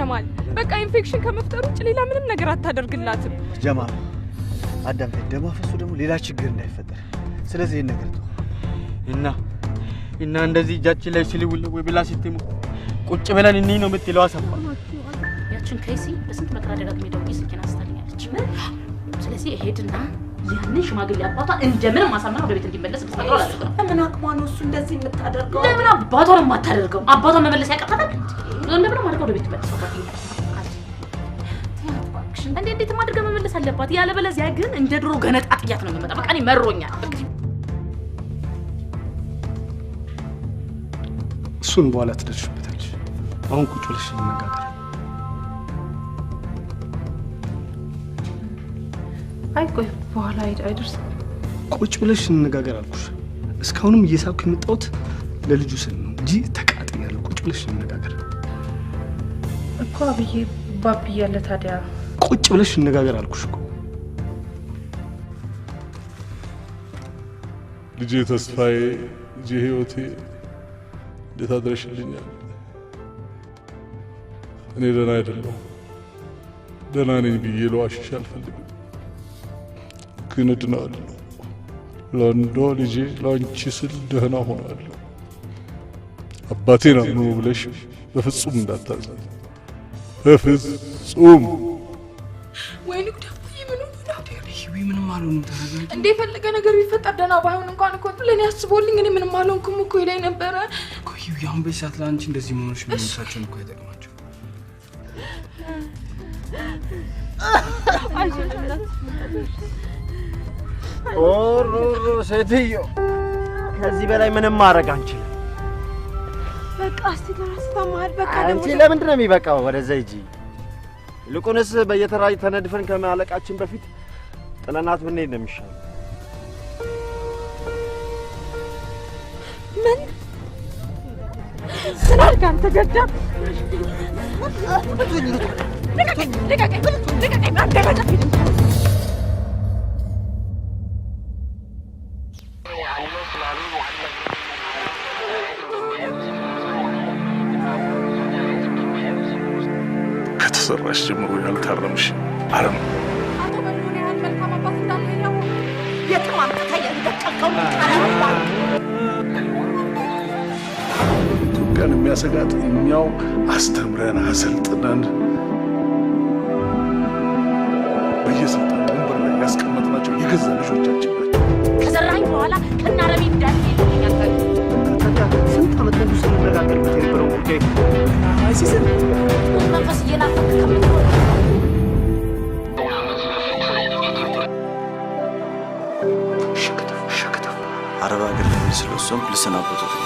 ጀማል። በቃ ኢንፌክሽን ከመፍጠር ውጭ ሌላ ምንም ነገር አታደርግላትም። ጀማል አዳምጠኝ፣ ደሟ ፈሶ ደግሞ ሌላ ችግር እንዳይፈጠር። ስለዚህ ይሄን ነገር ተው። እና እና እንደዚህ እጃችን ላይ ሲልውል ወይ ብላ ስትሙ ቁጭ ብለን እንይ ነው የምትለው አሰፋ። ያችን ከይሲ በስንት መከራ ደጋግሜ ደውዬ ስልኬን አንስታልኛለች። ስለዚህ እሄድና ያንን ሽማግሌ አባቷ እንደምንም ማሳመን ወደ ቤት እንዲመለስ ብትመክረው አላደርገው። ለምን አቅሟ ነው እሱ እንደዚህ የምታደርገው? ለምን አባቷ ነው የማታደርገው? አባቷን መመለስ ያቅታታል? እንደምንም አድርጋ ወደ ቤት ትመልሰው። እንዴ እንዴትም አድርጋ መመለስ አለባት። ያለበለዚያ ግን እንደ ድሮ ገነጣጥያት ነው የምመጣ። በቃ እኔ መሮኛል። እሱን በኋላ ትደርሽበታለሽ። አሁን ቁጭ ብለሽ እንነጋገር። አይ ቆይ በኋላ አይደርስም። ቁጭ ብለሽ እንነጋገር አልኩሽ። እስካሁንም እየሳቅኩ የመጣሁት ለልጁ ስል ነው እንጂ ተቃጥያለሁ። ቁጭ ብለሽ እንነጋገር እኮ አብዬ ባብዬ አለ ታዲያ። ቁጭ ብለሽ እንነጋገር አልኩሽ እኮ። ልጄ ተስፋዬ፣ ልጄ ህይወቴ እንዴት አድረሽልኛል? እኔ ደህና አይደለሁም። ደህና ነኝ ብዬ ልዋሽሽ አልፈልግም፣ ግን እድናለሁ። ለአንዷ ልጄ ለአንቺ ስል ደህና ሆናለሁ። አባቴን አምኖ ብለሽ በፍጹም እንዳታዝኝ፣ በፍጹም። ወይኔ ጉድ አባዬ፣ ምን ሆኖ ነው? ምንም አልሆንም፣ ተረጋጊ። እንደ የፈለገ ነገር ቢፈጠር ደህና ባይሆን እንኳን እኮ ለእኔ አስቦልኝ እኔ ምንም አልሆንኩም እኮ ይለኝ ነበረ። እኮ ሂዊ፣ አሁን በዚህ ሰዓት ለአንቺ እንደዚህ መሆንሽ ምንም እሳቸውን እኮ አይጠቅማቸው። ኦሮሮ ሴትዮ፣ ከዚህ በላይ ምንም ማድረግ አንችልም። በቃ እስቲ ለራስህ ታመሃል። በቃ አንቺ ለምንድን ነው የሚበቃው? ወደዛ ሂጂ። ይልቁንስ በየተራ ተነድፈን ከማለቃችን በፊት ጥለናት ብንሄድ ነው የሚሻለው። ምን ምን አድርግ አንተ ገዳም! ልቀቀኝ! ልቀቀኝ! ልቀቀኝ! አንተ ከተሰራሽ ጀምሮ ያልታረምሽ አረም አቶ በልሁን ያህል መልካም አባት እንዳለ ያወቅሁ የትም አምጥተህ የደቀቀውን ኢትዮጵያን የሚያሰጋት እኛው አስተምረን አሰልጥነን በየስልጣን ወንበር ላይ ያስቀመጥናቸው የገዛ ልጆቻችን ናቸው። ከዘራኝ በኋላ ከናረሚ እንዳለ ይሉኛል። ስንት ዓመት ሙሉ ስንነጋገርበት የነበረው ጉዳይ አይሲስም መንፈስ እየናፈቅ ከምትሆን አረብ ሀገር ለመሄድ ስለወሰንኩ ልሰናበቶት ነው።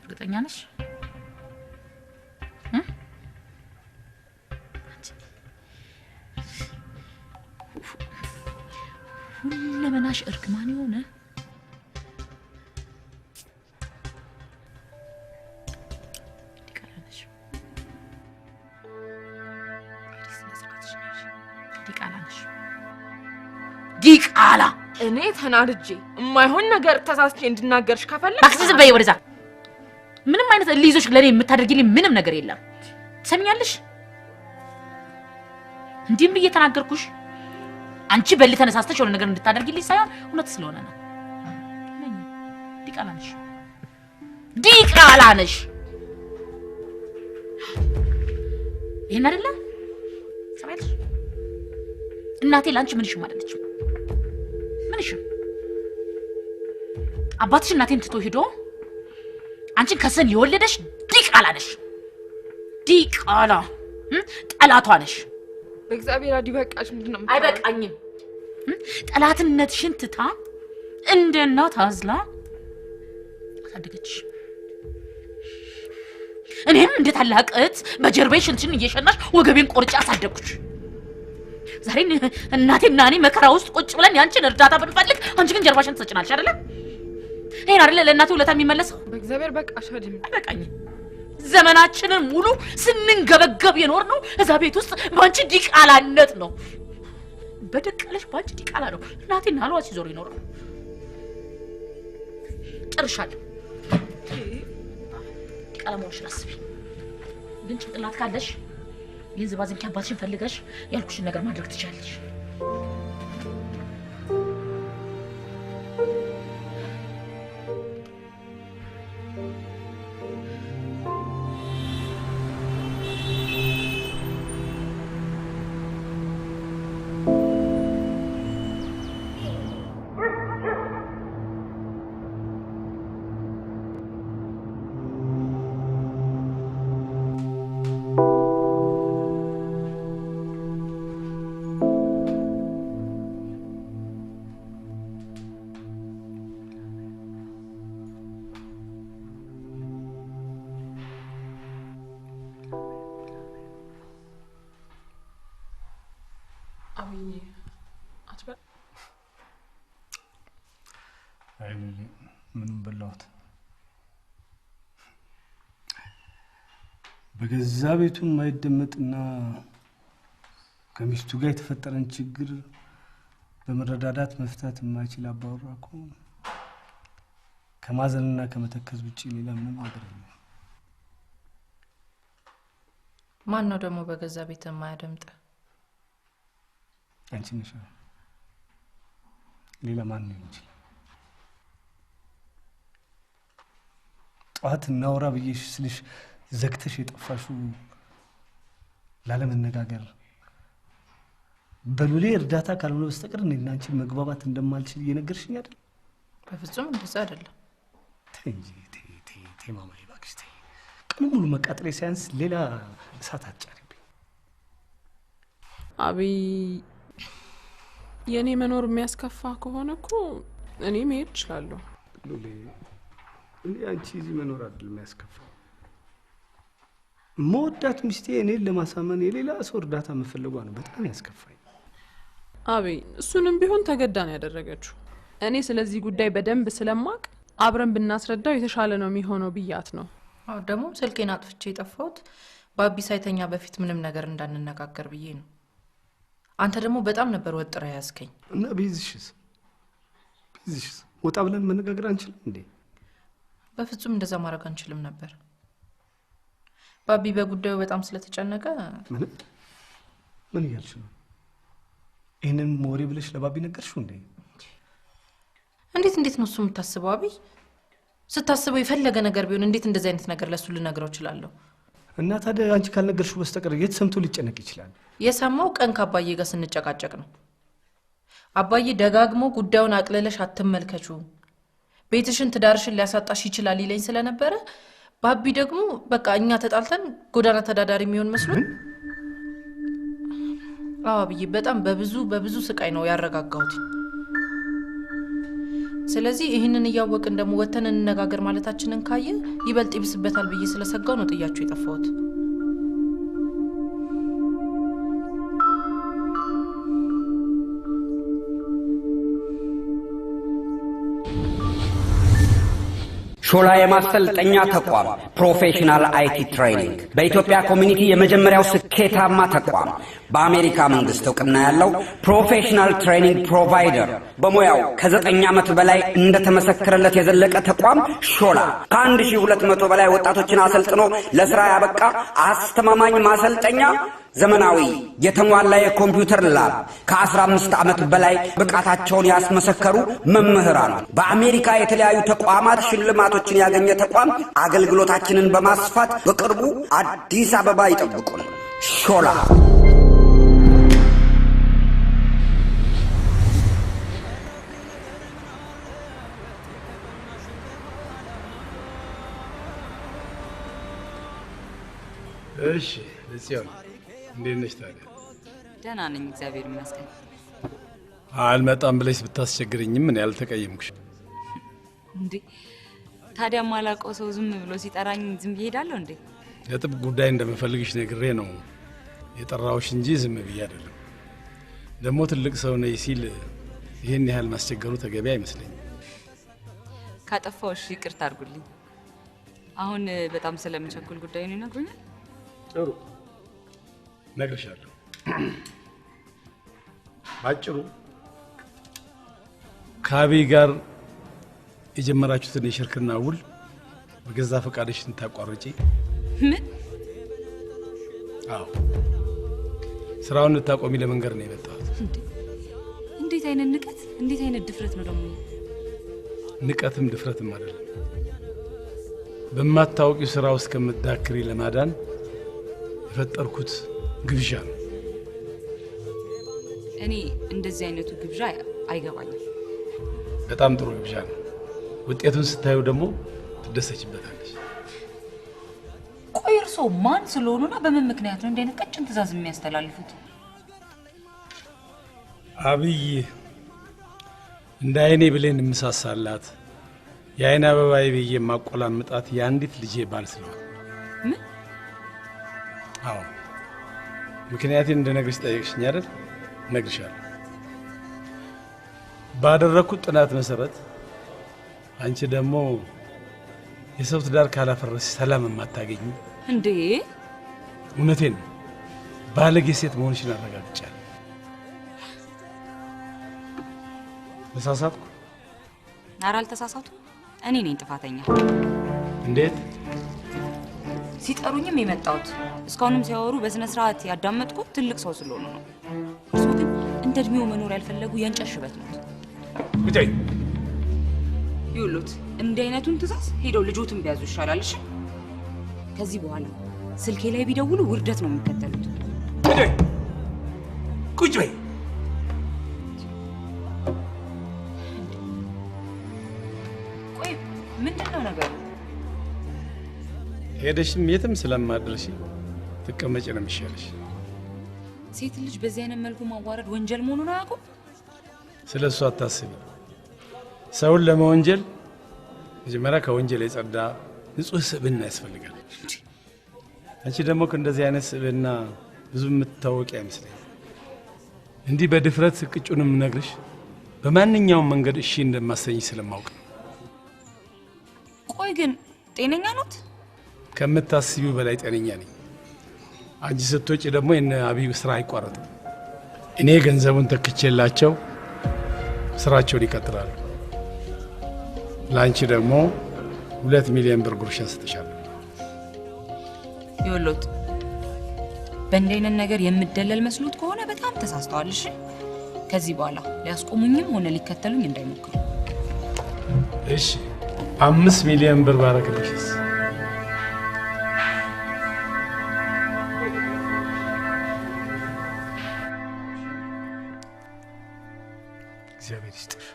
እርግጠኛ ነሽ? ሁለመናሽ እርግማን የሆነ ዲቃላ ነሽ። ዲቃላ ነሽ። ዲቃላ። እኔ ተናድጄ የማይሆን ነገር ተሳስቼ እንድናገርሽ ከፈለግሽ እባክሽ ዝም በይ ወደዛ። ምንም አይነት እልህ ይዞሽ ለእኔ የምታደርጊልኝ ምንም ነገር የለም። ትሰሚኛለሽ? እንዲህም ብዬ ተናገርኩሽ አንቺ በልህ ተነሳስተሽ የሆነ ነገር እንድታደርጊልኝ ሳይሆን እውነት ስለሆነ ነው። ዲቃላ ነሽ፣ ዲቃላ ነሽ። ይሄን አይደለ ሰማያለሽ? እናቴ ለአንቺ ምንሽም አይደለችም፣ ምንሽም። አባትሽ እናቴን ትቶ ሄዶ አንቺን ከሰን የወለደሽ ዲቃላ ነሽ፣ ዲቃላ ጠላቷ ነሽ። በእግዚአብሔር አዲ በቃሽ። ምንድነው? አይበቃኝም። ጠላትነትሽን ትታ እንደ እናት አዝላ አሳደገችሽ። እኔም እንደ ታላቅ እህት በጀርባዬ ሽንትሽን እየሸናሽ ወገቤን ቆርጬ አሳደግኩሽ። ዛሬ እናቴና እኔ መከራ ውስጥ ቁጭ ብለን ያንቺን እርዳታ ብንፈልግ አንቺ ግን ጀርባሽን ትሰጭናለሽ አይደለ? ይሄን አይደለ ለእናቴ ውለታ የሚመለሰው? በእግዚአብሔር በቃሽ አዲ። አይበቃኝም። ዘመናችንን ሙሉ ስንንገበገብ የኖርነው እዛ ቤት ውስጥ ባንቺ ዲቃላነት ነው። በደቀለሽ ባንቺ ዲቃላ ነው እናቴና አልዋ ሲዞር ይኖራል። ጨርሻለሁ። ዲቃላ መሆንሽን አስቢ። ግን ጭንቅላት ካለሽ ይህን ዝባዝንኪ አባትሽን ፈልገሽ ያልኩሽን ነገር ማድረግ ትችያለሽ። ምንም በላሁት። በገዛ ቤቱ የማይደመጥና ከሚስቱ ጋር የተፈጠረን ችግር በመረዳዳት መፍታት የማይችል አባወራ እኮ ከማዘንና ከመተከዝ ውጪ ሌላ ምንም ነገር የለም። ማን ነው ደግሞ በገዛ ቤት የማያደምጥ? አንቺ ነሽ። ሌላ ማን ሊሆን ይችላል? ጠዋት እናውራ ብዬሽ ስልሽ ዘግተሽ የጠፋሽው ላለመነጋገር በሉሌ እርዳታ ካልሆነ በስተቀር እኔና አንቺ መግባባት እንደማልችል እየነገርሽኝ አይደል? በፍጹም እንደዛ አይደለም። ተይ እንጂ ተይ ተይ ተይ ማማዬ እባክሽ ተይ። ቀኑን ሙሉ መቃጠሌ ሳያንስ ሌላ እሳት አትጫሪብኝ። አብይ የኔ መኖር የሚያስከፋ ከሆነ እኮ እኔ መሄድ እችላለሁ። ሉሌ እኔ አንቺ እዚህ መኖር አይደለም የሚያስከፋው። መወዳት ሚስቴ እኔን ለማሳመን የሌላ ሰው እርዳታ መፈለጓ ነው በጣም ያስከፋኝ። አብይ እሱንም ቢሆን ተገዳ ነው ያደረገችው። እኔ ስለዚህ ጉዳይ በደንብ ስለማቅ አብረን ብናስረዳው የተሻለ ነው የሚሆነው ብያት ነው። አዎ ደግሞ ስልኬን አጥፍቼ የጠፋሁት ባቢ ሳይተኛ በፊት ምንም ነገር እንዳንነጋገር ብዬ ነው። አንተ ደግሞ በጣም ነበር ወጥረህ ያዝከኝ። እና ቢይዝሽስ ወጣ ብለን መነጋገር አንችልም እንዴ? በፍጹም እንደዛ ማድረግ አንችልም ነበር። ባቢ በጉዳዩ በጣም ስለተጨነቀ። ምን እያልሽ ነው? ይሄንን ወሬ ብለሽ ለባቢ ነገርሽው እንዴ? እንዴት ነው እሱ የምታስበው? አብይ ስታስበው የፈለገ ነገር ቢሆን እንዴት እንደዚህ አይነት ነገር ለሱ ልነግረው እችላለሁ? እና ታዲያ አንቺ ካልነገርሽው በስተቀር የት ሰምቶ ሊጨነቅ ይችላል? የሰማው ቀን ከአባዬ ጋር ስንጨቃጨቅ ነው። አባዬ ደጋግሞ ጉዳዩን አቅልለሽ አትመልከቹ፣ ቤትሽን ትዳርሽን ሊያሳጣሽ ይችላል ይለኝ ስለነበረ ባቢ ደግሞ በቃ እኛ ተጣልተን ጎዳና ተዳዳሪ የሚሆን መስሎት። አዎ አብዬ በጣም በብዙ ስቃይ ነው ያረጋጋሁት። ስለዚህ ይህንን እያወቅን ደግሞ ወተን እንነጋገር ማለታችንን ካየ ይበልጥ ይብስበታል ብዬ ስለሰጋው ነው ጥያችሁ የጠፋሁት። ሾላ የማሰልጠኛ ተቋም professional IT training በኢትዮጵያ community የመጀመሪያው ስኬታማ ተቋም፣ በአሜሪካ መንግስት እውቅና ያለው professional training provider፣ በሙያው ከ9 ዓመት በላይ እንደተመሰከረለት የዘለቀ ተቋም ሾላ፣ ከ1200 በላይ ወጣቶችን አሰልጥኖ ለስራ ያበቃ አስተማማኝ ማሰልጠኛ፣ ዘመናዊ የተሟላ የኮምፒውተር lab፣ ከ15 ዓመት በላይ ብቃታቸውን ያስመሰከሩ መምህራን፣ በአሜሪካ የተለያዩ ተቋማት ሽልማቶችን ያገኘ ተቋም። አገልግሎታችንን በማስፋት በቅርቡ አዲስ አበባ ይጠብቁን። ሾላ። እሺ ጽዮን፣ እንዴት ነሽ ታዲያ? ደህና ነኝ፣ እግዚአብሔር ይመስገን። አልመጣም ብለሽ ብታስቸግረኝም እኔ አልተቀየምኩሽ። እንዴ፣ ታዲያ ማላውቀው ሰው ዝም ብሎ ሲጠራኝ ዝም ብዬ እሄዳለሁ እንዴ? ለጥብቅ ጉዳይ እንደምፈልግሽ ነግሬ ነው የጠራሁሽ እንጂ ዝም ብዬ አይደለም። ደግሞ ትልቅ ሰው ነኝ ሲል ይህን ያህል ማስቸገሩ ተገቢ አይመስለኝም። ካጠፋሁሽ ይቅርታ አድርጉልኝ። አሁን በጣም ስለምቸኩል ጉዳዩን ይነግሩኛል? ጥሩ፣ እነግርሻለሁ። ባጭሩ ከአብይ ጋር የጀመራችሁትን የሽርክና ውል በገዛ ፈቃድሽ እንድታቋርጪ። ምን? አዎ፣ ስራውን እንድታቆሚ ለመንገር ነው የመጣሁት። እንዴት አይነት ንቀት፣ እንዴት አይነት ድፍረት ነው ደግሞ? ንቀትም ድፍረትም አይደለም። በማታወቂው ስራ ውስጥ ከምትዳክሪ ለማዳን የፈጠርኩት ግብዣ ነው። እኔ እንደዚህ አይነቱ ግብዣ አይገባኝም። በጣም ጥሩ ግብዣ ነው። ውጤቱን ስታዩ ደግሞ ትደሰችበታለች። ቆይ እርስዎ ማን ስለሆኑና በምን ምክንያት ነው እንዲህ አይነት ቀጭን ትዕዛዝ የሚያስተላልፉት? አብይ እንደ አይኔ ብሌን የምሳሳላት፣ የአይን አበባዬ ብዬ የማቆላምጣት የአንዲት ልጄ ባል ስለሆነ። ምን? አዎ፣ ምክንያቴን እንድነግርሽ ጠየቅሽኝ አይደል? እነግርሻለሁ። ባደረግኩት ጥናት መሰረት አንቺ ደግሞ የሰው ትዳር ካላፈረስሽ ሰላም የማታገኝ እንዴ? እውነቴን ነው፣ ባለጌ ሴት መሆንሽን አረጋግጫለሁ። ተሳሳትኩ? ኧረ አልተሳሳቱም። እኔ ነኝ ጥፋተኛ። እንዴት? ሲጠሩኝም የመጣሁት፣ እስካሁንም ሲያወሩ በስነ ስርዓት ያዳመጥኩት ትልቅ ሰው ስለሆኑ ነው። እርስዎ ግን እንደ እድሜው መኖር ያልፈለጉ የእንጨት ሽበት ነዎት። ቁጭ በይ። ይኸውልዎት፣ እንዲህ አይነቱን ትዕዛዝ ሄደው ልጆትን ቢያዙ ይሻላል። እሺ፣ ከዚህ በኋላ ስልኬ ላይ ቢደውሉ ውርደት ነው የሚከተሉት። ቁጭ በይ። ቆይ ምንድን ነው ነገሩ? ሄደሽም የትም ስለማትደርሺ ትቀመጪ ነው የሚሻለሽ። ሴት ልጅ በዚህ አይነት መልኩ ማዋረድ ወንጀል መሆኑን አያውቁም? ስለ እሱ አታስቢ። ሰውን ለመወንጀል መጀመሪያ ከወንጀል የጸዳ ንጹሕ ስብዕና ያስፈልጋል። አንቺ ደግሞ ከእንደዚህ አይነት ስብዕና ብዙ የምትታወቂ አይመስለኝም። እንዲህ በድፍረት ቅጩን የምነግርሽ በማንኛውም መንገድ እሺ እንደማሰኝ ስለማውቅ ነው። ቆይ ግን ጤነኛ ኖት? ከምታስቢው በላይ ጤነኛ ነኝ። አንቺ ስትወጪ ደግሞ የነ አብይ ስራ አይቋረጥም። እኔ ገንዘቡን ተክቼላቸው ስራቸውን ይቀጥላሉ። ለአንቺ ደግሞ 2 ሚሊዮን ብር ጉርሻ ሰጥሻለሁ። ይኸውልዎት፣ በእንዲህ አይነት ነገር የምደለል መስሎት ከሆነ በጣም ተሳስተዋል። እሺ፣ ከዚህ በኋላ ሊያስቆሙኝም ሆነ ሊከተሉኝ እንዳይሞክሩ። እሺ፣ 5 ሚሊዮን ብር ባረግልሽስ? እግዚአብሔር ይስጥሽ፣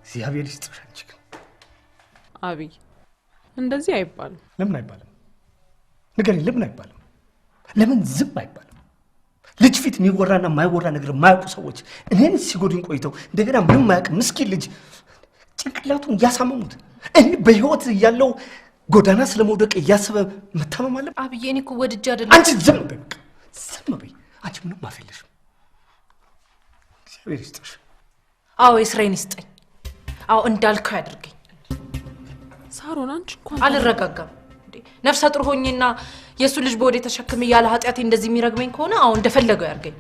እግዚአብሔር ይስጥሽ። አንቺ ግን አብይ፣ እንደዚህ አይባልም። ለምን አይባልም? ንገሪኝ፣ ለምን አይባልም? ለምን ዝም አይባልም? ልጅ ፊት የሚወራና የማይወራ ነገር የማያውቁ ሰዎች እኔን ሲጎዱኝ ቆይተው እንደገና ምንም የማያውቅ ምስኪን ልጅ ጭንቅላቱን እያሳመሙት፣ እኔ በህይወት እያለው ጎዳና ስለመውደቅ እያሰበ መታመም አለ። አብዬ፣ እኔ እኮ ወድጄ አይደለም። አንቺ ዝም በይ፣ በቃ ዝም በይ። አንቺ ምንም አፍ የለሽም። እግዚአብሔር ይስጥሽ። አዎ፣ የስራዬን ይስጠኝ። አዎ፣ እንዳልከው ያድርገኝ። ሳሮን አንቺ እንኳን አልረጋጋም። እንዴ ነፍሰ ጡር ሆኜና የሱ ልጅ በወዴ ተሸክም እያለ ኃጢአቴ እንደዚህ የሚረግመኝ ከሆነ አሁን እንደፈለገው ያርገኝ።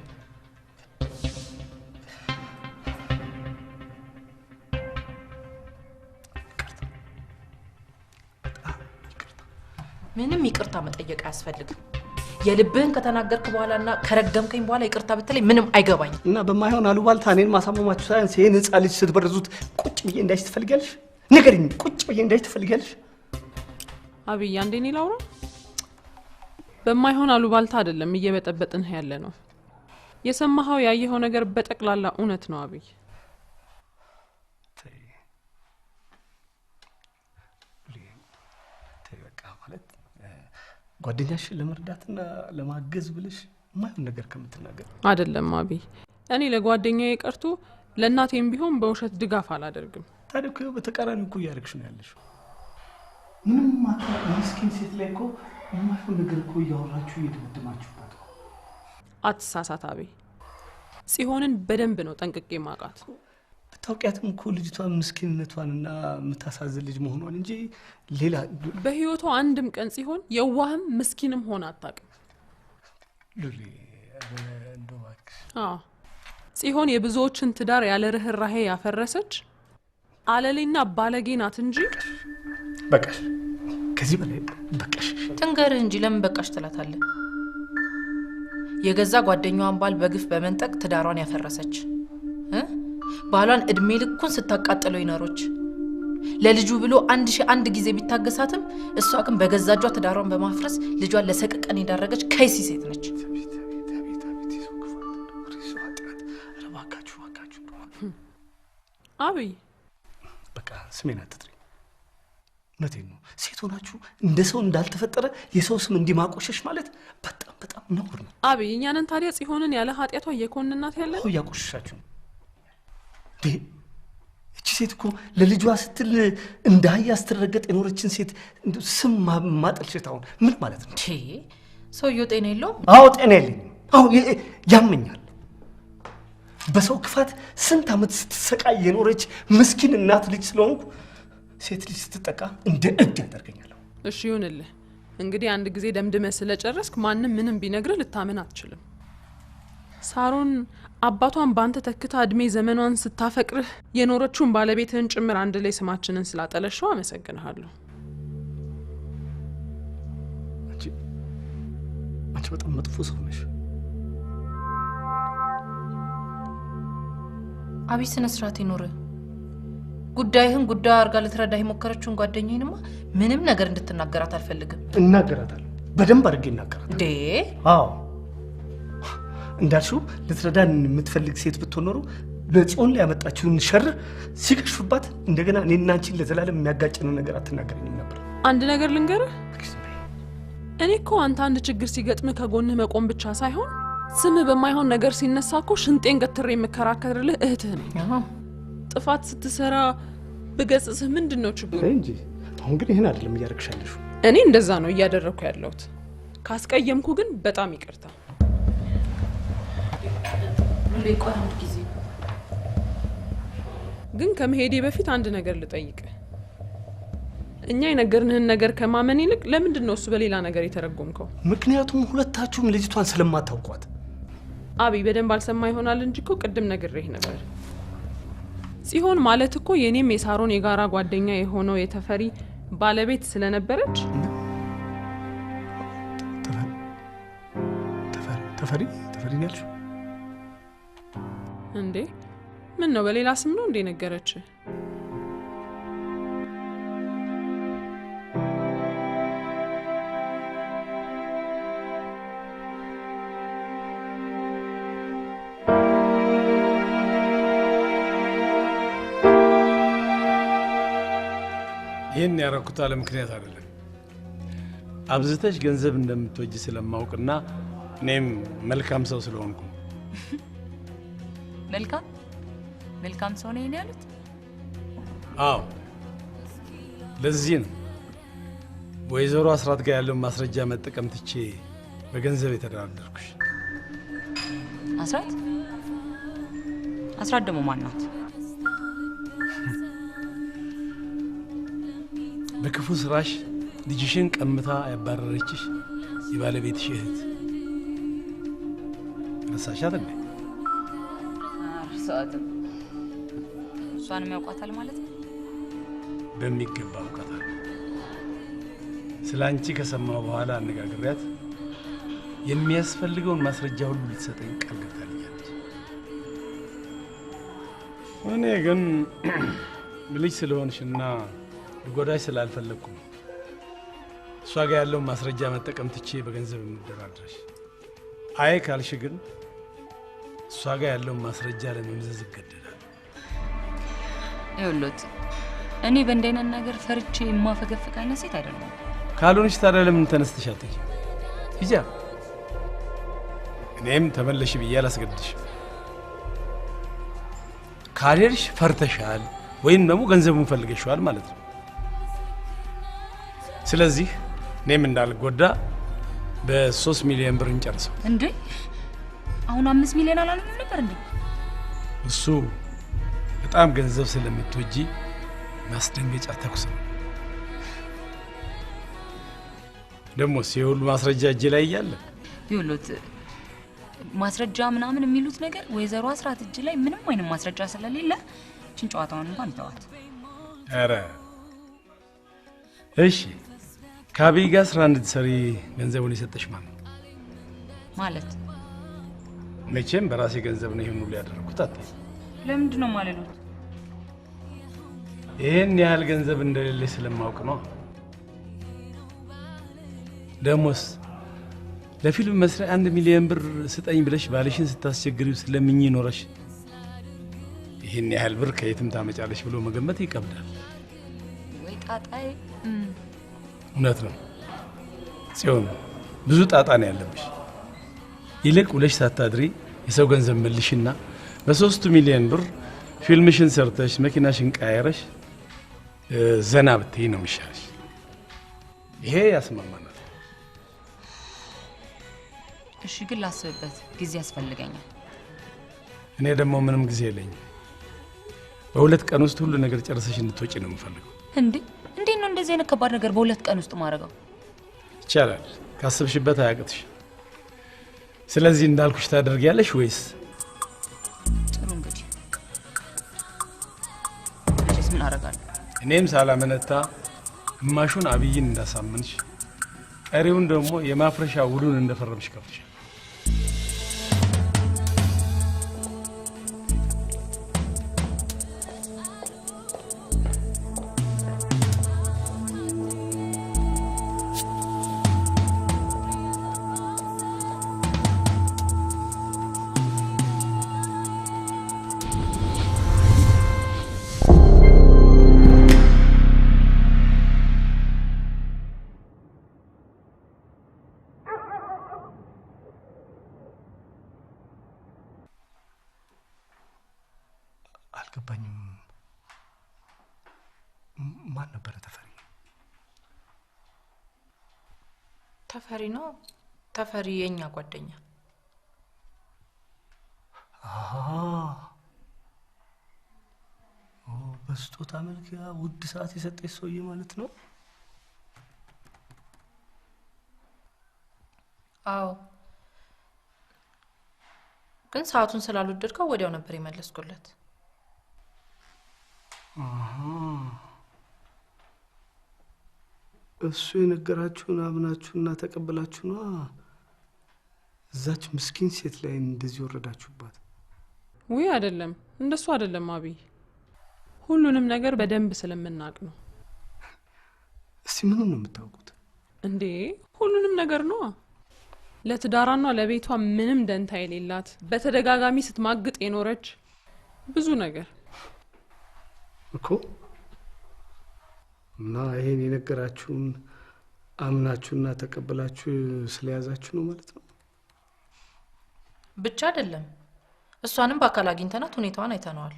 ምንም ይቅርታ መጠየቅ አያስፈልግም። የልብህን ከተናገርክ በኋላና ከረገምከኝ በኋላ ይቅርታ ብትለኝ ምንም አይገባኝም። እና በማይሆን አሉባልታ እኔን ማሳመማችሁ ሳያንስ ይሄን ህፃን ልጅ ስትበርዙት ቁጭ ብዬ እንዳይሽ ትፈልጊያለሽ? ንገሪኝ፣ ቁጭ ብዬ እንዳይሽ ትፈልጊያለሽ? አብይ አንዴ እኔ ላውራ። በማይሆን አሉባልታ አይደለም እየበጠበጥንህ ያለ ነው። የሰማኸው ያየኸው ነገር በጠቅላላ እውነት ነው አብይ። ተይ በቃ። ማለት ጓደኛሽን ለመርዳትና ለማገዝ ብለሽ የማይሆን ነገር ከምትናገር አይደለም አብይ። እኔ ለጓደኛዬ ቀርቶ ለእናቴም ቢሆን በውሸት ድጋፍ አላደርግም። ታዲያ እኮ በተቃራኒው እኮ እያደረግሽ ነው ያለሽው። ምንም ምስኪን ሴት ላይ እኮ የማይሆን ነገር እኮ እያወራችሁ እየደመደማችሁባት እኮ። አትሳሳት አብይ። ጽዮንን በደንብ ነው ጠንቅቄ ማውቃት። ብታውቂያትም እኮ ልጅቷን ምስኪንነቷንና የምታሳዝን ልጅ መሆኗን እንጂ ሌላ በህይወቷ አንድም ቀን ጽዮን የዋህም ምስኪንም ሆና አታውቅም። ሉሊ እንደው እባክሽ። አዎ ጽዮን የብዙዎችን ትዳር ያለ ርህራሄ ያፈረሰች አለሌና ባለጌ ናት እንጂ። በቃሽ፣ ከዚህ በላይ በቃሽ። ትንገርህ እንጂ ለምን በቃሽ ትላታለህ? የገዛ ጓደኛዋን ባል በግፍ በመንጠቅ ትዳሯን ያፈረሰች፣ ባሏን እድሜ ልኩን ስታቃጥለው ይኖሮች፣ ለልጁ ብሎ 1001 ጊዜ ቢታገሳትም እሷ ግን በገዛ እጇ ትዳሯን በማፍረስ ልጇን ለሰቀቀን የዳረገች ከይሲ ሴት ነች። አብይ በቃ ስሜን አትጥሪ። እውነቴን ነው። ሴት ሆናችሁ እንደ ሰው እንዳልተፈጠረ የሰው ስም እንዲማቆሸሽ ማለት በጣም በጣም ነውር ነው። አብይ እኛንን ታዲያ ጽዮንን ያለ ኃጢአቷ እየኮንናት ያለ ነው። እያቆሸሻችሁ ነው። እቺ ሴት እኮ ለልጇ ስትል እንደ አህያ ስትረገጥ የኖረችን ሴት ስም ማጠልሸት አሁን ምን ማለት ነው? ሰውየው ጤና የለውም። አዎ ጤና የለኝም። አዎ ያመኛል። በሰው ክፋት ስንት ዓመት ስትሰቃይ የኖረች ምስኪን እናት ልጅ ስለሆንኩ ሴት ልጅ ስትጠቃ እንደ እብድ ያደርገኛል። እሺ ይሁንልህ። እንግዲህ አንድ ጊዜ ደምድመህ ስለጨረስክ ማንም ምንም ቢነግርህ ልታምን አትችልም። ሳሮን አባቷን ባንተ ተክታ እድሜ ዘመኗን ስታፈቅርህ የኖረችውን ባለቤትህን ጭምር አንድ ላይ ስማችንን ስላጠለሸው አመሰግንሃለሁ። አንቺ በጣም መጥፎ ሰው ነሽ። አብይ ስነ ስርዓት ይኖርህ። ጉዳይህን ጉዳዩ አድርጋ ልትረዳህ የሞከረችውን ጓደኛዬንማ ምንም ነገር እንድትናገራት አልፈልግም። እናገራታለሁ፣ በደንብ አድርጌ እናገራታለሁ። እንዴ? አዎ እንዳልሽው ልትረዳን የምትፈልግ ሴት ብትሆን ኖሮ በጽዮን ላይ ያመጣችውን ሸር ሲከሽፍባት እንደገና እኔና አንቺን ለዘላለም የሚያጋጭንን ነገር አትናገረኝም ነበር። አንድ ነገር ልንገርህ፣ እኔ እኮ አንተ አንድ ችግር ሲገጥምህ ከጎንህ መቆም ብቻ ሳይሆን ስምህ በማይሆን ነገር ሲነሳ እኮ ሽንጤን ገትሬ የምከራከርልህ እህትህ ነኝ። ጥፋት ስትሰራ ብገጽጽህ ምንድን ነው ችግሩ? እንጂ አሁን ግን ይህን አይደለም እያደረግሽ ያለሽው። እኔ እንደዛ ነው እያደረግኩ ያለሁት። ካስቀየምኩ ግን በጣም ይቅርታ። ግን ከመሄዴ በፊት አንድ ነገር ልጠይቅህ። እኛ የነገርንህን ነገር ከማመን ይልቅ ለምንድን ነው እሱ በሌላ ነገር የተረጎምከው? ምክንያቱም ሁለታችሁም ልጅቷን ስለማታውቋት። አብይ በደንብ አልሰማ ይሆናል እንጂ እኮ ቅድም ነግሬህ ነበር። ጽዮን ማለት እኮ የኔም የሳሮን የጋራ ጓደኛ የሆነው የተፈሪ ባለቤት ስለነበረች። ተፈሪ ተፈሪ ነው ያልሽው እንዴ? ምን ነው በሌላ ስም ነው እንዴ ነገረች? ይህን ያረኩት አለ ምክንያት አይደለም። አብዝተሽ ገንዘብ እንደምትወጂ ስለማውቅና እኔም መልካም ሰው ስለሆንኩ። መልካም መልካም ሰው ነኝ ያሉት? አዎ፣ ለዚህ ነው ወይዘሮ አስራት ጋር ያለውን ማስረጃ መጠቀም ትቼ በገንዘብ የተደራደርኩሽ። አስራት? አስራት ደግሞ ማን ናት? በክፉ ስራሽ ልጅሽን ቀምታ ያባረረችሽ የባለቤትሽ እህት ረሳሻት እንዴ? አልረሳኋትም። እሷንም ያውቋታል ማለት ነው? በሚገባ አውቃታለሁ። ስለ አንቺ ከሰማሁ በኋላ አነጋግሬያት የሚያስፈልገውን ማስረጃ ሁሉ ልትሰጠኝ ቃል ገብታልኛለች። እኔ ግን ልጅ ስለሆንሽና ልጎዳሽ ስላልፈለግኩ ነው እሷ ጋር ያለውን ማስረጃ መጠቀም ትቼ በገንዘብ የምደራድረሽ። አይ ካልሽ ግን እሷ ጋር ያለውን ማስረጃ ለመምዘዝ እገደዳለሁ። ይኸውልዎት፣ እኔ በእንዲህ አይነት ነገር ፈርቼ የማፈገፍግ አይነት ሴት አይደለሁም። ካልሆንሽ ታዲያ ለምን ተነስተሽ አትሄጂም? ሂጂ። እኔም ተመለሽ ብዬ አላስገድድሽም። ካልሄድሽ ፈርተሻል ወይም ደግሞ ገንዘቡን ፈልገሽዋል ማለት ነው። ስለዚህ እኔም እንዳልጎዳ በ3 ሚሊዮን ብር እንጨርሰው። እንዴ አሁን 5 ሚሊዮን አላልንም ነበር እንዴ? እሱ በጣም ገንዘብ ስለምትወጂ ማስደንገጫ ተኩስ ነው። ደግሞስ የሁሉ ማስረጃ እጄ ላይ እያለ ይኸውልዎት፣ ማስረጃ ምናምን የሚሉት ነገር ወይዘሮ አስራት እጅ ላይ ምንም አይነት ማስረጃ ስለሌለ እችን ጨዋታውን እንኳን ይተዋት። ኧረ እሺ፣ ከአብይ ጋር ስራ እንድትሰሪ ገንዘቡን የሰጠሽ ማን ነው? ማለት መቼም በራሴ ገንዘብ ነው ይሄን ሁሉ ያደረኩት አትይም። ለምንድን ነው የማልሉት? ይሄን ያህል ገንዘብ እንደሌለ ስለማውቅ ነው። ደሞስ ለፊልም መስሪያ 1 ሚሊዮን ብር ስጠኝ ብለሽ ባልሽን ስታስቸግሪው ስለምኝ ኖረሽ ይሄን ያህል ብር ከየትም ታመጫለሽ ብሎ መገመት ይከብዳል። ወይ ጣጣይ። እውነት ነው ጽዮን፣ ብዙ ጣጣ ነው ያለብሽ። ይልቅ ውለሽ ሳታድሪ የሰው ገንዘብ መልሽና በ3 ሚሊዮን ብር ፊልምሽን ሰርተሽ መኪናሽን ቀያይረሽ ዘና ብትይ ነው የሚሻልሽ። ይሄ ያስማማናል። እሺ፣ ግን ላስብበት፣ ጊዜ ያስፈልገኛል። እኔ ደግሞ ምንም ጊዜ የለኝም። በ2 ቀን ውስጥ ሁሉ ነገር ጨርሰሽ እንድትወጪ ነው የምፈልገው። እንዴ እንዴት ነው እንደዚህ አይነት ከባድ ነገር በ2 ቀን ውስጥ ማድረገው? ይቻላል፣ ካሰብሽበት አያቅትሽ። ስለዚህ እንዳልኩሽ ታደርጊያለሽ ወይስ? ጥሩ እንግዲህ መቼስ ምን አደርጋለሁ። እኔም ሳላመነታ ግማሹን አብይን እንዳሳመንሽ ቀሪውን ደግሞ የማፍረሻ ውሉን እንደፈረምሽ ከፍልሻል። አልገባኝም። ማን ነበረ ተፈሪ? ተፈሪ ነው። ተፈሪ የኛ ጓደኛ። በስጦታ መልክ ያ ውድ ሰዓት የሰጠች ሰውዬ ማለት ነው? አዎ፣ ግን ሰዓቱን ስላልወደድከው ወዲያው ነበር የመለስኩለት። እሱ የነገራችሁን አምናችሁና ተቀበላችሁ ነዋ እዛች ምስኪን ሴት ላይ እንደዚህ ወረዳችሁባት። ውይ አይደለም፣ እንደሱ አይደለም አብይ፣ ሁሉንም ነገር በደንብ ስለምናውቅ ነው። እስቲ ምኑን ነው የምታውቁት እንዴ? ሁሉንም ነገር ነዋ። ለትዳሯና ለቤቷ ምንም ደንታ የሌላት፣ በተደጋጋሚ ስትማግጥ የኖረች፣ ብዙ ነገር እኮ። እና ይሄን የነገራችሁን አምናችሁና ተቀበላችሁ ስለያዛችሁ ነው ማለት ነው? ብቻ አይደለም፣ እሷንም በአካል አግኝተናት ሁኔታዋን አይተነዋል።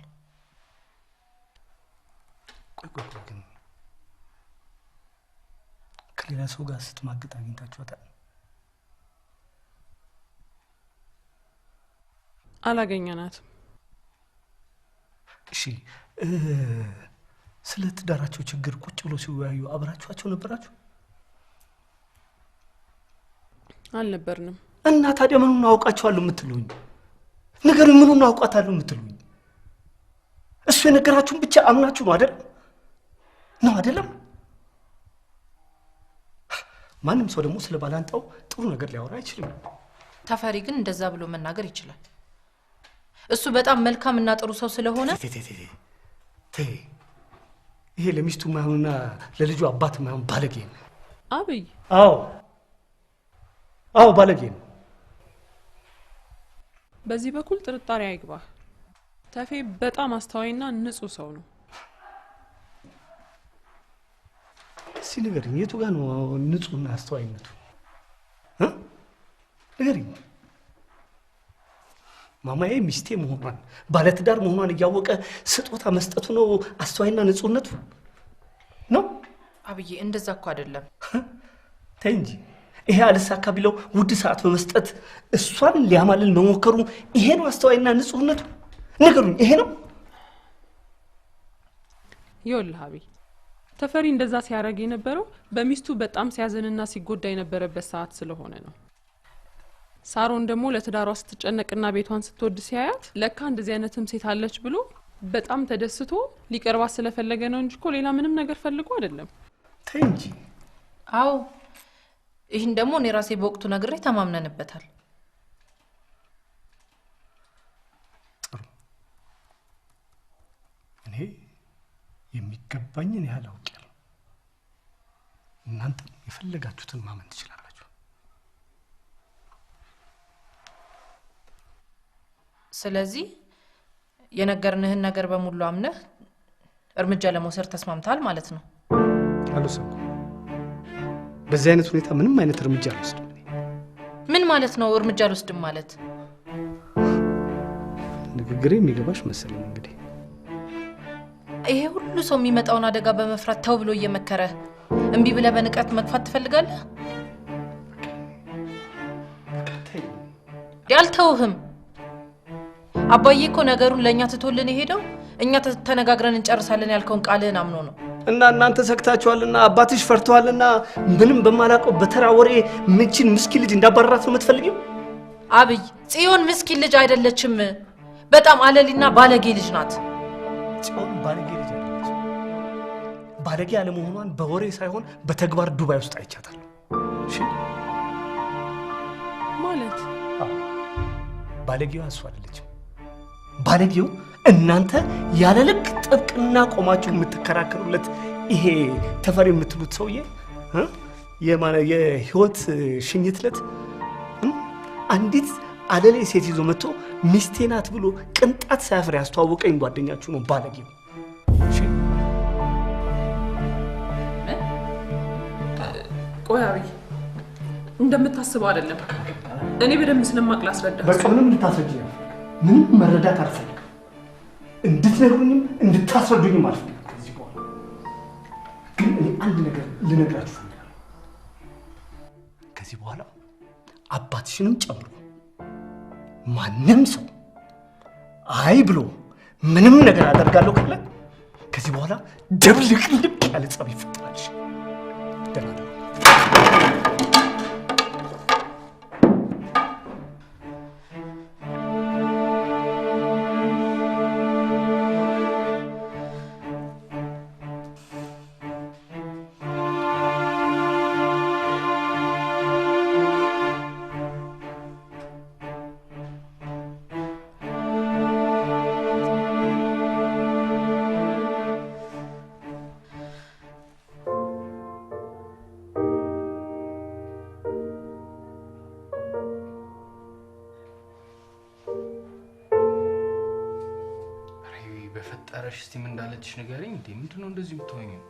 ቆይ ቆይ ቆይ፣ ግን ከሌላ ሰው ጋር ስትማግጥ አግኝታችኋታል? አላገኘናትም። እሺ፣ ስለ ትዳራቸው ችግር ቁጭ ብሎ ሲወያዩ አብራችኋቸው ነበራችሁ? አልነበርንም። እና ታዲያ ምኑን አውቃቸዋለሁ የምትሉኝ? ንገሩኝ፣ ምኑን አውቃታለሁ የምትሉኝ? እሱ የነገራችሁን ብቻ አምናችሁ ነው አይደል? ነው አይደለም? ማንም ሰው ደግሞ ስለ ባላንጣው ጥሩ ነገር ሊያወራ አይችልም። ተፈሪ ግን እንደዛ ብሎ መናገር ይችላል። እሱ በጣም መልካም እና ጥሩ ሰው ስለሆነ ተይ፣ ይሄ ለሚስቱ ማይሆንና ለልጁ አባት ማይሆን ባለጌ ነው። አብይ አዎ አዎ ባለጌ ነው። በዚህ በኩል ጥርጣሬ አይግባህ። ተፌ በጣም አስተዋይና ንጹህ ሰው ነው። እስኪ ንገሪኝ፣ የቱ ጋር ነው ንጹህና አስተዋይነቱ? ንገሪኝ። ማማዬ ሚስቴ መሆኗን ባለትዳር መሆኗን እያወቀ ስጦታ መስጠቱ ነው አስተዋይና ንጹህነቱ ነው? አብዬ እንደዛ እኮ አይደለም። ተይ እንጂ፣ ይሄ አልሳካ ቢለው ውድ ሰዓት በመስጠት እሷን ሊያማልል መሞከሩ ይሄ ነው አስተዋይና ንጹህነቱ? ንገሩኝ፣ ይሄ ነው? ይኸውልህ አብይ፣ ተፈሪ እንደዛ ሲያደርግ የነበረው በሚስቱ በጣም ሲያዝንና ሲጎዳ የነበረበት ሰዓት ስለሆነ ነው። ሳሮን ደግሞ ለትዳሯ ስትጨነቅና ቤቷን ስትወድ ሲያያት ለካ እንደዚህ አይነትም ሴት አለች ብሎ በጣም ተደስቶ ሊቀርባት ስለፈለገ ነው እንጂ እኮ ሌላ ምንም ነገር ፈልጎ አይደለም። ተይ እንጂ። አዎ ይህን ደግሞ እኔ ራሴ በወቅቱ ነግሬ ተማምነንበታል። ጥሩ፣ እኔ የሚገባኝን ያህል አውቄያለሁ። እናንተም የፈለጋችሁትን ማመን ትችላላችሁ። ስለዚህ የነገርንህን ነገር በሙሉ አምነህ እርምጃ ለመውሰድ ተስማምተሃል ማለት ነው? አልወሰንኩም። በዚህ አይነት ሁኔታ ምንም አይነት እርምጃ አልወስድም። ምን ማለት ነው እርምጃ አልወስድም ማለት? ንግግሬ የሚገባሽ መሰለኝ። እንግዲህ ይሄ ሁሉ ሰው የሚመጣውን አደጋ በመፍራት ተው ብሎ እየመከረ እምቢ ብለህ በንቀት መግፋት ትፈልጋለህ? አልተውህም። አባዬ እኮ ነገሩን ለእኛ ትቶልን የሄደው እኛ ተነጋግረን እንጨርሳለን ያልከውን ቃልህን አምኖ ነው። እና እናንተ ሰግታችኋልና አባትሽ ፈርተዋልና ምንም በማላውቀው በተራ ወሬ ምንችን ምስኪን ልጅ እንዳባረራት ነው የምትፈልጊው? አብይ፣ ጽዮን ምስኪን ልጅ አይደለችም። በጣም አለሊና ባለጌ ልጅ ናት። ጽዮን ባለጌ ልጅ አይደለችም። ባለጌ አለመሆኗን በወሬ ሳይሆን በተግባር ዱባይ ውስጥ አይቻታለሁ። እሺ ማለት ባለጌዋ እሷ አይደለችም። ባለጌው እናንተ ያለ ልክ ጥብቅና ቆማችሁ የምትከራከሩለት ይሄ ተፈሪ የምትሉት ሰውዬ የህይወት ሽኝት ዕለት አንዲት አለሌ ሴት ይዞ መጥቶ ሚስቴ ናት ብሎ ቅንጣት ሳያፍር ያስተዋወቀኝ ጓደኛችሁ ነው ባለጌው። እሺ ቆይ አብይ፣ እንደምታስበው አይደለም። እኔ በደንብ ስለማቅ ላስረዳ። በቃ ምንም እንድታስረጂኝ አልፈልግም። ምንም መረዳት አልፈልግም። እንድትነግሩኝም እንድታስረዱኝም አልፈልግም። ከዚህ በኋላ ግን እኔ አንድ ነገር ልነግራችሁ እፈልጋለሁ። ከዚህ በኋላ አባትሽንም ጨምሮ ማንም ሰው አይ ብሎ ምንም ነገር አደርጋለሁ ካለ ከዚህ በኋላ ድብልቅልቅ ያለ ጸብ ይፈጠራል። ደህና ደሩ። በፈጠረሽ እስቲ ምን እንዳለችሽ ንገሪኝ። እንዴ ምንድን ነው እንደዚህ የምትሆኚው?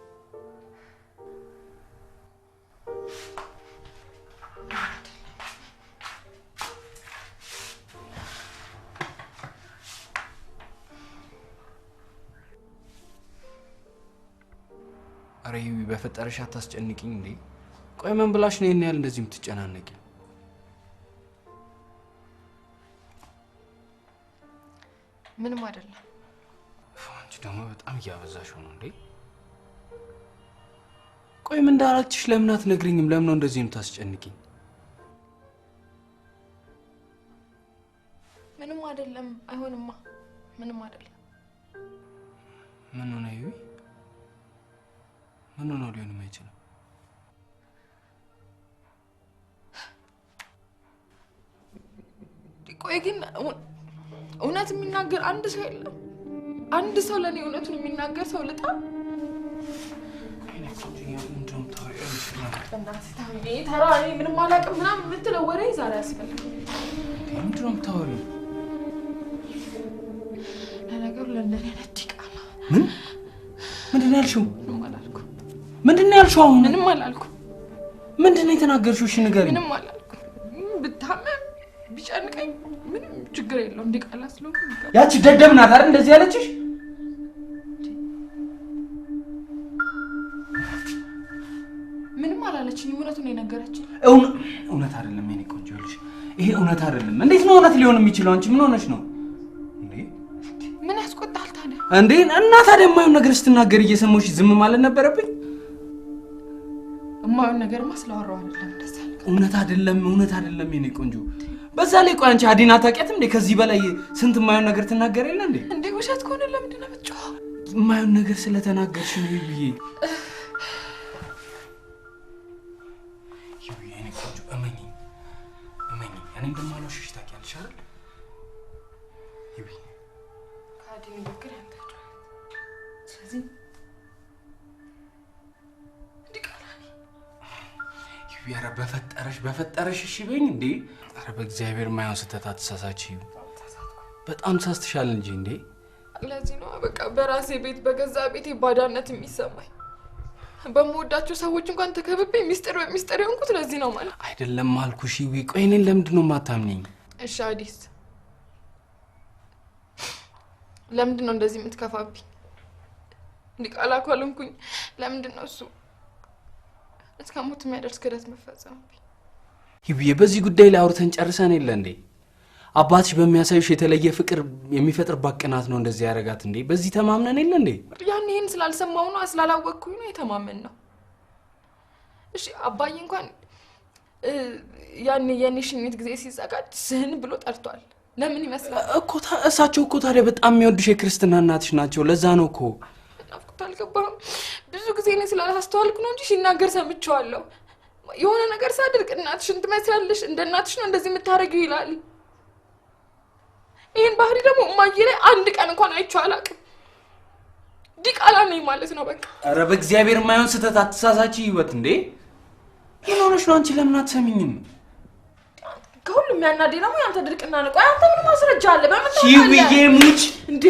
ኧረ ይዊ በፈጠረሽ አታስጨንቂኝ። እንዴ ቆይ ምን ብላሽ ነው ይሄን ያህል እንደዚህ የምትጨናነቂው? ምንም አይደለም። አንቺ ደግሞ በጣም እያበዛሽው ነው እንዴ። ቆይ ምን እንዳለችሽ ለምን አትነግሪኝም? ለምን ነው እንደዚህ የምታስጨንቂኝ? ምንም አይደለም። አይሆንማ፣ ምንም አይደለም። ምን ሆነ ይሁን? ምን ሆነ ሊሆን የማይችለው? ቆይ ግን እውነት የሚናገር አንድ ሰው የለም? አንድ ሰው ለኔ እውነቱን የሚናገር ሰው ልጣ? ተራ እኔ ምንም አላውቅም ምናምን የምትለው ወሬ ዛሬ አያስፈልግም። ምንድን ነው የምታወሪው? ለነገሩ ለእንደኔ አይነት ዲቃላ ምን ምንድን ነው ያልሽው? ምንም አላልኩም። ምንድን ነው ያልሽው? አሁን ምንም አላልኩም። ምንድን ነው የተናገርሽው? እሺ ንገሪኝ። ምንም አላልኩም። ብታመም ቢጨንቀኝ ምንም ችግር የለውም። ዲቃላ ስለሆንኩ ያቺ ደደብ ናት አይደል እንደዚህ ያለችሽ? ምንም አላለችኝም። እውነቱን ነው የነገረችኝ። እውነት አይደለም የኔ ቆንጆ። ይኸውልሽ ይሄ እውነት አይደለም። እንዴት ነው እውነት ሊሆን የሚችለው? አንቺ ምን ሆነሽ ነው እንዴ? ምን ያስቆጣል ታዲያ? እንዴ እና ታዲያ የማይሆን ነገር ስትናገር እየሰማሁሽ ዝም ማለት ነበረብኝ? የማይሆን ነገርማ ስላወራሁ አይደለም እንደዛ ያልከው። እውነት አይደለም፣ እውነት አይደለም የኔ ቆንጆ። በዛ ላይ ቆይ አንቺ አዲና አታውቂያትም እንዴ? ከዚህ በላይ ስንት የማይሆን ነገር ትናገር የለ እንዴ? እንዴ ውሸት ከሆነ ለምንድን ነው የምትጮኸው? የማይሆን ነገር ስለተናገርሽ ነው ብዬ። የኔ ቆንጆ እመኚኝ፣ እመኚኝ እኔ እንደማልዋሽሽ ታውቂያለሽ አይደል? ይዊ ከአዲ ንግግር ያንተ ጩኸት። ስለዚህ ዲቃላ ነኝ። ይዊ ኧረ በፈጠረሽ በፈጠረሽ እሺ በይኝ እንዴ። ኧረ በእግዚአብሔር የማይሆን ስህተት አትሳሳች። በጣም ተሳስተሻል እንጂ እንዴ። ለዚህ ነው በቃ በራሴ ቤት በገዛ ቤቴ ባዳነት የሚሰማኝ። በምወዳቸው ሰዎች እንኳን ተከብቤ ሚስጥር በሚስጥር የሆንኩት ለዚህ ነው ማለት አይደለም አልኩሽ። ይዊ ቆይ እኔን ለምንድን ነው የማታምኚኝ? እሺ አዲስ ለምንድን ነው እንደዚህ የምትከፋብኝ? ዲቃላ ካልሆንኩኝ ለምንድን ነው እሱ እስከ ሞት የሚያደርስ ክህደት መፈጸምብኝ? ይብዬ በዚህ ጉዳይ ላይ አውርተን ጨርሰን የለ እንዴ? አባትሽ በሚያሳይሽ የተለየ ፍቅር የሚፈጥርባት ቅናት ነው እንደዚህ ያደረጋት እንዴ? በዚህ ተማምነን የለ እንዴ? ያን ይሄን ስላልሰማሁ ነው ስላላወቅኩኝ ነው የተማመን ነው። እሺ አባዬ እንኳን ያን የኔ ሽኝት ጊዜ ሲዘጋጅ ስህን ብሎ ጠርቷል። ለምን ይመስላል እኮ እሳቸው እኮ ታዲያ በጣም የሚወዱሽ የክርስትና እናትሽ ናቸው። ለዛ ነው እኮ ናፍቆት አልገባህም። ብዙ ጊዜ እኔ ስላላስተዋልኩ ነው እንጂ ሲናገር ሰምቼዋለሁ። የሆነ ነገር ሳደርግ እናትሽን ትመስያለሽ፣ እንደ እናትሽ ነው እንደዚህ የምታደርጊው ይላል። ይሄን ባህሪ ደግሞ እማዬ ላይ አንድ ቀን እንኳን አይቼው አላውቅም። ዲቃላ ነኝ ማለት ነው በቃ። ኧረ በእግዚአብሔር የማይሆን ስህተት አትሳሳቺ ህይወት። እንዴ ምን ሆነሽ ነው አንቺ? ለምን አትሰሚኝም? ከሁሉም የሚያናደኝ ደግሞ ያንተ ድርቅና ነው። ቆይ አንተ ምን ማስረጃ አለ? በምን ታውቃለህ? ይውዬ ሙች እንዴ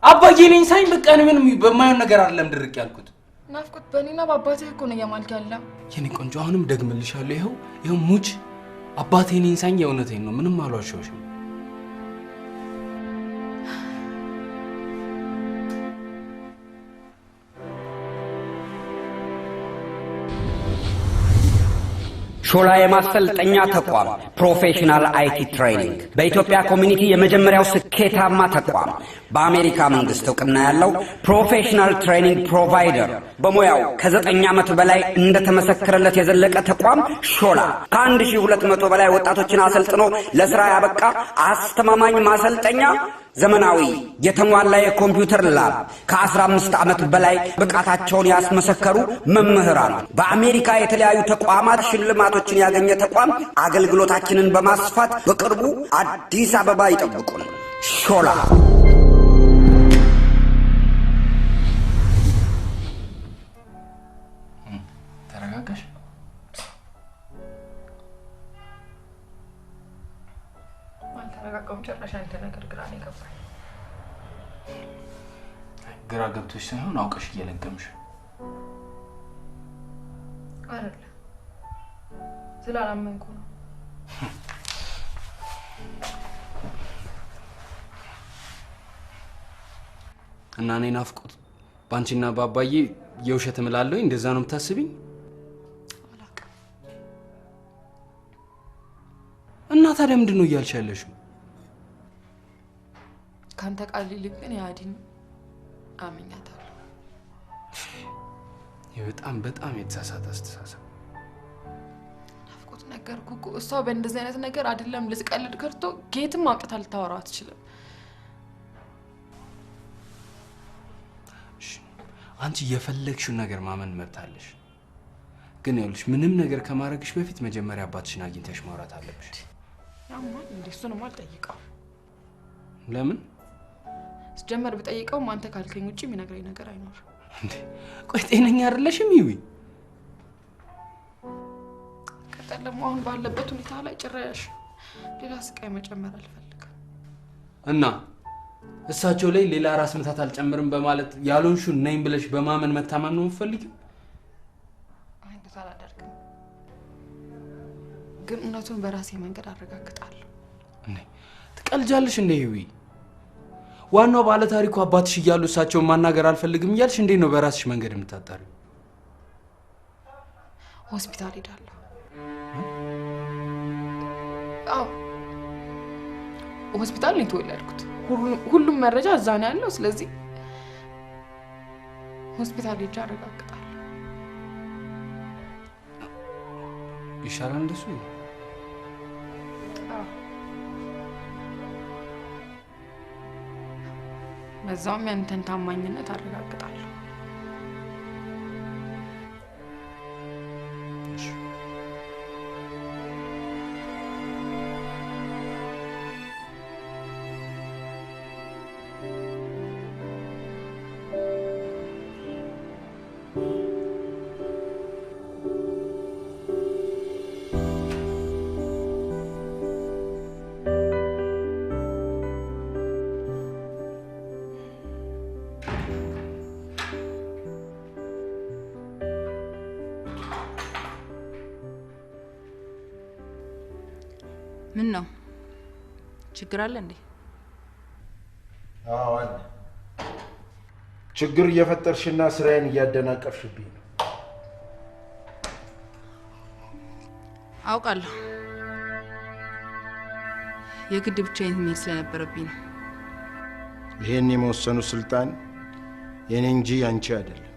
አባዬ ነኝ ሳይኝ በቃ እኔ ምንም በማይሆን ነገር አይደለም ድርቅ ያልኩት። ናፍቆት በእኔና በአባትህ እኮ ነው እየማልክ ያለው። የኔ ቆንጆ አሁንም ደግምልሻለሁ። ይኸው ይኸው ሙች አባቴ ነኝ ሳይኝ የእውነቴን ነው። ምንም አልዋሸሁሽም። ሾላ የማሰልጠኛ ተቋም professional IT training በኢትዮጵያ community የመጀመሪያው ስኬታማ ተቋም፣ በአሜሪካ መንግስት እውቅና ያለው professional training provider፣ በሙያው ከ9 ዓመት በላይ እንደተመሰከረለት የዘለቀ ተቋም ሾላ ከ1200 በላይ ወጣቶችን አሰልጥኖ ለስራ ያበቃ አስተማማኝ ማሰልጠኛ፣ ዘመናዊ የተሟላ የኮምፒውተር lab፣ ከ15 ዓመት በላይ ብቃታቸውን ያስመሰከሩ መምህራን፣ በአሜሪካ የተለያዩ ተቋማት ሽልማቶችን ያገኘ ተቋም። አገልግሎታችንን በማስፋት በቅርቡ አዲስ አበባ ይጠብቁን። ሾላ። ተረጋጋሽ? አልተረጋጋሁም ጭራሽ። አንተ ነገር ግራ ነው የገባኝ። ግራ ገብቶሽ ሳይሆን አውቀሽ እየለገምሽ አይደለም፣ ስላላመንኩ ነው። እና እኔ ናፍቆት ባንቺና ባባዬ የውሸት እምላለሁ እንደዛ ነው የምታስቢኝ? እና ታዲያ ምንድን ነው እያልሽ ያለሽው? ካንተ ቃል ይልቅ ግን የአዲን አምኛታለሁ። ይህ በጣም በጣም የተሳሳተ አስተሳሰብ። ናፍቆት ነገርኩህ እኮ፣ እሷ በእንደዚህ አይነት ነገር አይደለም ልትቀልድ ከርቶ ጌትም አምጥታ ልታወራው አትችልም። አንቺ የፈለግሽውን ነገር ማመን መብት አለሽ። ግን ይኸውልሽ ምንም ነገር ከማድረግሽ በፊት መጀመሪያ አባትሽን አግኝተሽ ማውራት አለብሽ። ያማል እንዴ? እሱንማ አልጠይቀውም። ለምን? ስጀመር ብጠይቀውም አንተ ካልከኝ ውጪ የሚነግረኝ ነገር አይኖርም። እንዴ ቆይ ጤነኛ አይደለሽም? ይዊ ቀጠል ደግሞ አሁን ባለበት ሁኔታ ላይ ጭራሽ ሌላ ስቃይ መጨመር አልፈልግም። እና እሳቸው ላይ ሌላ ራስ ምታት አልጨምርም በማለት ያልሆንሽውን ነኝ ብለሽ በማመን መታመን ነው የምትፈልጊው? አይ እንደዛ አላደርግም፣ ግን እውነቱን በራሴ መንገድ አረጋግጣለሁ። እንዴ ትቀልጃለሽ እንዴ? ይዊ ዋናው ባለ ታሪኩ አባትሽ እያሉ እሳቸውን ማናገር አልፈልግም እያልሽ እንዴት ነው በራስሽ መንገድ የምታጣሪው? ሆስፒታል ሄዳለሁ። አዎ ሆስፒታል ነው የተወለድኩት። ሁሉም መረጃ እዛ ነው ያለው። ስለዚህ ሆስፒታል ሄጄ አረጋግጣለሁ። ይሻላል እንደሱ። አዎ በዛውም ያንተን ታማኝነት አረጋግጣለሁ። ምን ነው ችግር አለ እንዴ? አዎ አለ። ችግር እየፈጠርሽና ስራዬን እያደናቀፍሽብኝ ነው። አውቃለሁ። የግድ ብቻዬን መሄድ ስለነበረብኝ ነው። ይሄን የመወሰኑ ስልጣን የኔ እንጂ ያንቺ አይደለም።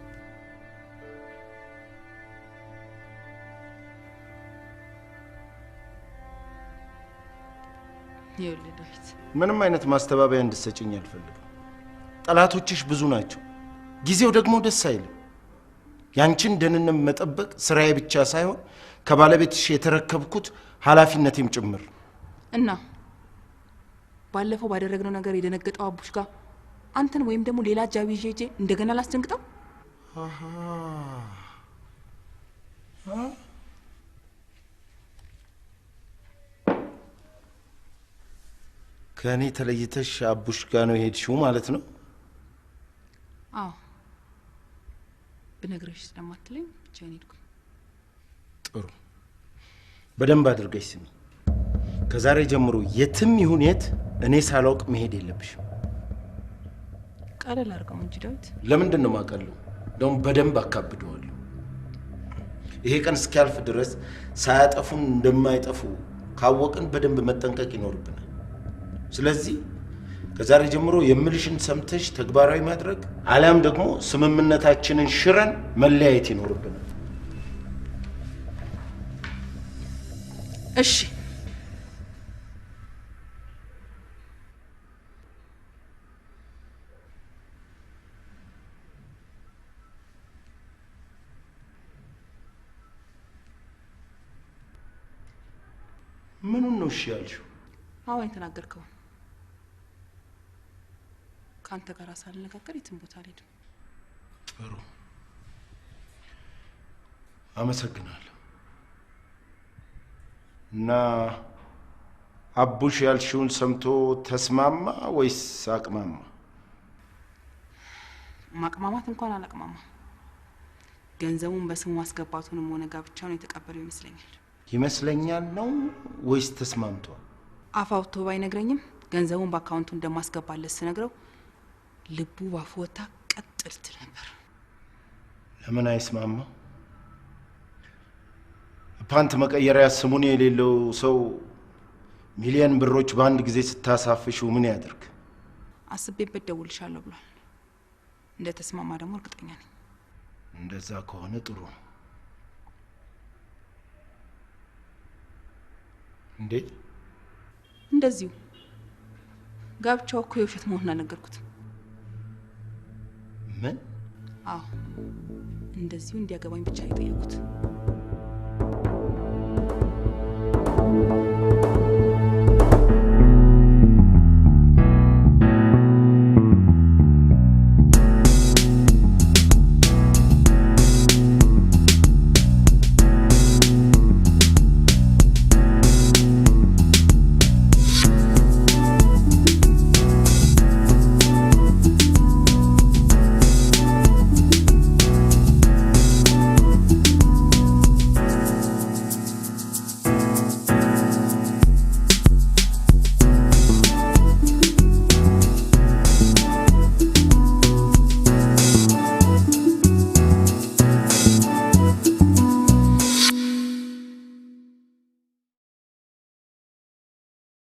ይኸውልህ ዳዊት፣ ምንም አይነት ማስተባበያ እንድትሰጪኝ አልፈልግም። ጠላቶችሽ ብዙ ናቸው። ጊዜው ደግሞ ደስ አይልም። ያንቺን ደህንነት መጠበቅ ስራዬ ብቻ ሳይሆን ከባለቤትሽ የተረከብኩት ኃላፊነቴም ጭምር። እና ባለፈው ባደረግነው ነገር የደነገጠው አቡሽ ጋር አንተን ወይም ደግሞ ሌላ አጃቢ ይዤ ሄጄ እንደገና ላስደንግጠው? አሃ ከእኔ ተለይተሽ አቡሽ ጋር ነው የሄድሽው ማለት ነው? አዎ፣ ብነግርሽ ስለማትለኝ ብቻዬን ሄድኩኝ። ጥሩ፣ በደንብ አድርገሽ ስሚ። ከዛሬ ጀምሮ የትም ይሁን የት እኔ ሳላውቅ መሄድ የለብሽም። ቀለል አድርገው እንጂ ዳዊት። ለምንድን ነው የማቀለው? እንደውም በደንብ አካብደዋለሁ። ይሄ ቀን እስኪያልፍ ድረስ ሳያጠፉን እንደማይጠፉ ካወቅን በደንብ መጠንቀቅ ይኖርብናል። ስለዚህ ከዛሬ ጀምሮ የምልሽን ሰምተሽ ተግባራዊ ማድረግ አሊያም ደግሞ ስምምነታችንን ሽረን መለያየት ይኖርብናል። እሺ። ምኑን ነው እሺ ያልሽው? አዎ የተናገርከው። ከአንተ ጋር ሳልነጋገር የትም ቦታ አልሄድም። ጥሩ፣ አመሰግናለሁ። እና አቡሽ ያልሽውን ሰምቶ ተስማማ ወይስ አቅማማ? ማቅማማት እንኳን አላቅማማ። ገንዘቡን በስሙ ማስገባቱንም ሆነ ጋብቻውን የተቀበለው ይመስለኛል። ይመስለኛል ነው ወይስ ተስማምቷል? አፍ አውጥቶ ባይነግረኝም ገንዘቡን በአካውንቱ እንደማስገባለት ስነግረው ልቡ ባፉ ወጥታ ቀጥ ልትል ነበር። ለምን አይስማማ? ፓንት መቀየሪያ ስሙን የሌለው ሰው ሚሊዮን ብሮች በአንድ ጊዜ ስታሳፍሽው ምን ያድርግ? አስቤበት ደውልሻለሁ ብሏል። እንደተስማማ ደግሞ እርግጠኛ ነኝ። እንደዛ ከሆነ ጥሩ ነው። እንዴት? እንደዚሁ ጋብቻው እኮ የውሸት መሆኑን አልነገርኩትም። ምን? አዎ፣ እንደዚሁ እንዲያገባኝ ብቻ የጠየኩት።